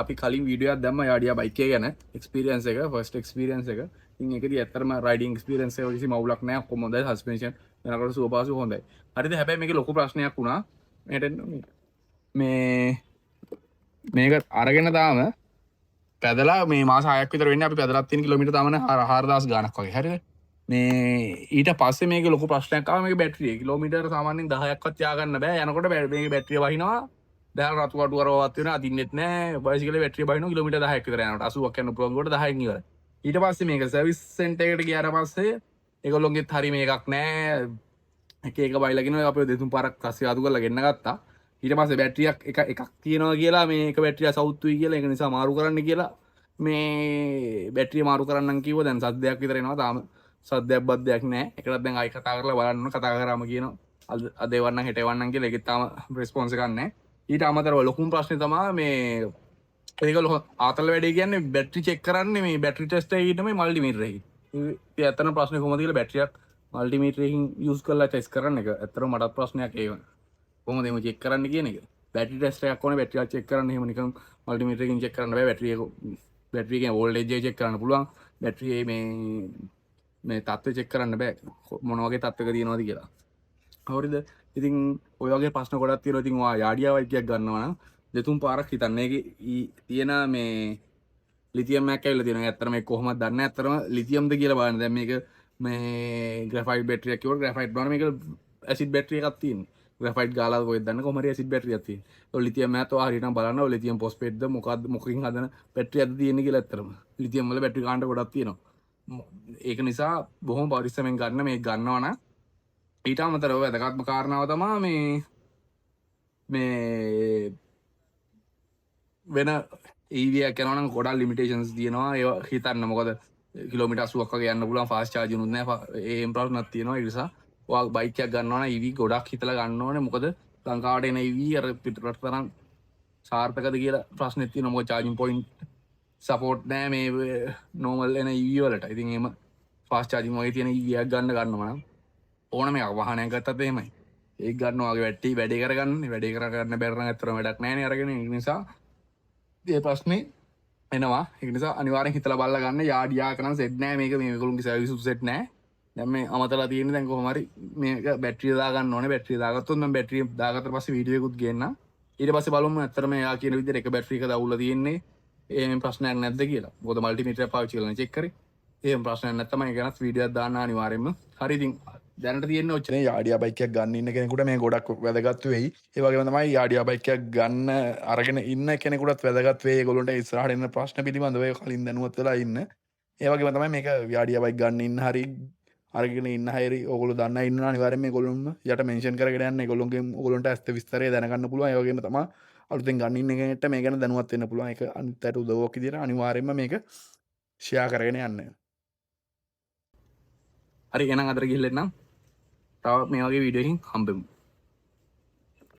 අපි කලින් වීඩියෝ එකක් දැම්මා යාඩියා බයික් එක ගැන, එක්ස්පීරියන්ස් එක, ෆස්ට් එක්ස්පීරියන්ස් එක. ඉතින් ඒකෙදි ඇත්තටම රයිඩින් එක්ස්පීරියන්ස් එක කිසිම අවුලක් නෑ. ඔක්කොම හොඳයි. සස්පෙන්ෂන් යනකොට සුව පහසු හොඳයි. හරිද? හැබැයි මේකේ ලොකු ප්‍රශ්නයක් වුණා. මෙහෙට එන්න. මේ මේක අරගෙන තාම පැදලා මේ මාස 6ක් විතර වෙන්නේ. අපි පැදලා තියෙන කිලෝමීටර් තාම නෑ 4000 ගාණක් වගේ. හරිද? මේ ඊට පස්සේ මේක ලොකු ප්‍රශ්නයක් ආවා. මේක බැටරිය කිලෝමීටර් සාමාන්‍යයෙන් 10ක්වත් තියාගන්න බෑ. යනකොට මේකේ බැටරිය වහිනවා. දැන් රතු කටු අරවත් වෙනවා, අදින්නෙත් නෑ. බයිසිකලේ බැටරිය බහිනවා කිලෝමීටර් 10ක් විතර යනකොට. 80ක් යන පුළුවන් කොට 10න් ඉවරයි. ඊට පස්සේ මේක සර්විස් සෙන්ටර් එකට ගියාට පස්සේ ඒගොල්ලොන්ගෙත් හරි මේකක් නෑ. එක එක බයිලා කියනවා. අපි දෙතුන් පාරක් පස්සේ අතු කරලා ගෙන්න ගත්තා. ඊට පස්සේ බැටරියක් එක එකක් තියෙනවා කියලා, මේක බැටරිය සවුත්තුයි කියලා, ඒක නිසා මාරු කරන්න කියලා මේ බැටරිය මාරු කරන්නම් කිව්වා. දැන් සද්දයක් විතර එනවා. තාම සද්දයක් බද්දයක් නෑ. ඒකටත් දැන් ආයි කතා කරලා බලන්න ඕන. කතා කරාම කියනවා අද අද එවන්නම් හෙට එවන්නම් කියලා. ඒකෙත් තාම රෙස්පොන්ස් එකක් නෑ. ඊට අමතරව ලොකුම ප්‍රශ්නේ තමයි මේ ඒක ආතල් වැඩේ කියන්නේ බැටරි චෙක් කරන්නේ මේ බැටරි ටෙස්ට් එකේ තමයි මල්ටිමීටර් එකේ. ඉතින් ඇත්තටම ප්‍රශ්නේ කොහොමද කියලා බැටරියක් මල්ටිමීටර් එකකින් යූස් කරලා ටෙස්ට් කරන්න එක ඇත්තටම මටත් ප්‍රශ්නයක්. ඒක කොහොමද එහෙම චෙක් කරන්න කියන එක. බැටරි ටෙස්ට් එකක් ඕනේ බැටරියක් චෙක් කරන්න. එහෙම නිකන් මල්ටිමීටර් එකකින් චෙක් කරන්න බෑ. බැටරි එක, බැටරි එකේ වෝල්ටේජ් එක චෙක් කරන්න පුළුවන්. බැටරි එකේ මේ මේ තත්ත්වය චෙක් කරන්න බෑ, මොන වගේ තත්ත්වයක තියෙනවද කියලා. හරිද? ඉතින් ඔය වගේ ප්‍රශ්න ගොඩක් තියෙනවා. ඉතින් ඔයා යාඩියා බයික් එකක් ගන්නවා නම් දෙතුන් පාරක් හිතන්න. ඒකේ තියෙන මේ ලිතියම් එකක් ඇවිල්ලා තියෙනවා. ඇත්තටම ඒක කොහොමද දන්නේ නැහැ. ඇත්තටම ලිතියම්ද කියලා බලන්න. දැන් මේක මේ ග්‍රැෆයිට් බැටරියක් කිව්වොත් ග්‍රැෆයිට් බලන්න, මේක ඇසිඩ් බැටරි එකක් තියෙන්නේ. ග්‍රැෆයිට් ගාලා කොහෙද දන්නේ, කොහොම හරි ඇසිඩ් බැටරියක් තියෙන්නේ. ඔය ලිතියම් එකත් ඔයා හරියටම බලන්න. ඔය ලිතියම් ෆොස්ෆේට්ද මොකද්ද, මොකකින් හදන බැටරියක්ද තියෙන්නේ කියලා. ඇත්තටම ලිතියම් වල බැටරි කාණ්ඩ ගොඩක් තියෙනවා. ඒක නිසා බොහොම පරිස්සමෙන් ගන්න මේක ගන්නවා නම්. ඊට අමතරව වැදගත්ම කාරණාව තමා මේ මේ වෙන EV එකක් යනවා නම් ගොඩක් ලිමිටේෂන්ස් තියෙනවා. ඒවා හිතන්න. මොකද කිලෝමීටර් 80ක් වගේ යන්න පුළුවන්, ෆාස්ට් චාර්ජින් උත් නෑ. ඒ ප්‍රශ්නක් තියෙනවා. ඒ නිසා ඔයා බයික් එකක් ගන්නවා නම් EV ගොඩක් හිතලා ගන්න ඕනේ. මොකද ලංකාවට එන EV අර පිටරට තරම් සාර්ථකද කියලා ප්‍රශ්නෙත් තියෙනවා. මොකද චාර්ජින් පොයින්ට් සපෝට් නෑ මේ නෝමල් එන EV වලට. ඉතින් එහෙම ෆාස්ට් චාර්ජින් වගේ තියෙන EV එකක් ගන්න ගන්නවා නම් ඕනම එකක් වාහනයක් ගත්තත් එහෙමයි. ඒක ගන්නවා වගේ වැට්ටි වැඩේ කරගන්න, වැඩේ කරගන්න බැරි නම් ඇත්තටම වැඩක් නෑනේ අරගෙන. ඒ නිසා ඒ ප්‍රශ්නේ එනවා. ඒක නිසා අනිවාර්යෙන් හිතලා බලලා ගන්න. යාඩියා කරන් සෙට් නෑ මේක. මේ මේගොල්ලෝගේ සර්විස් උත් සෙට් නෑ. දැන් මේ අමතලා තියෙන්නේ. දැන් කොහොම හරි මේක බැටරිය දාගන්න ඕනේ. බැටරිය දාගත්තොත් මම බැටරිය දාගත්තට පස්සේ වීඩියෝ එකකුත් ගේන්නම්. ඊට පස්සේ බලමු ඇත්තටම එයා කියන විදිහට එක බැටරි එක දවුලා තියෙන්නේ එහෙම ප්‍රශ්නයක් නැද්ද කියලා. මොකද මල්ටිමීටර් එක පාවිච්චි කරලා චෙක් කරේ. එහෙම ප්‍රශ්නයක් නැත්නම් මම ඒක ගැනත් වීඩියෝ එකක් දාන්න අනිවාර්යෙන්ම. හරි, ඉතින් දැනට තියෙන්නේ ඔච්චර. යාඩියා බයික් එකක් ගන්න ඉන්න කෙනෙකුට මේ ගොඩක් වැදගත් වෙයි. ඒ වගේම තමයි යාඩියා බයික් එකක් ගන්න අරගෙන ඉන්න කෙනෙකුටත් වැදගත් වෙයි. ඒගොල්ලන්ට ඉස්සරහට එන ප්‍රශ්න පිළිබඳව ඒ කලින් දැනුවත් වෙලා ඉන්න. ඒ වගේම තමයි මේක යාඩියා බයික් ගන්න ඉන්න හරි අරගෙන ඉන්න හරි ඕගොල්ලෝ දන්න ඉන්නවා අනිවාර්යෙන් මේගොල්ලොන්ම යට මෙන්ෂන් කරගෙන යන්න. ඒගොල්ලොන්ගෙන් ඕගොල්ලන්ට ඇත්ත විස්තරය දැනගන්න පුළුවන්. ඒ වගේම තමයි අලුතෙන් ගන්න ඉන්න කෙනෙක්ට මේ ගැන දැනුවත් වෙන්න පුළුවන්. ඒක අනිත් අයට උදව්වක් විදියට අනිවාර්යෙන්ම මේක ෂෙයා කරගෙන යන්න. හරි, එහෙනම් අදට ගිහිල්ලා එන්නම්. තව මේ වගේ වීඩියෝ එකකින් හම්බෙමු.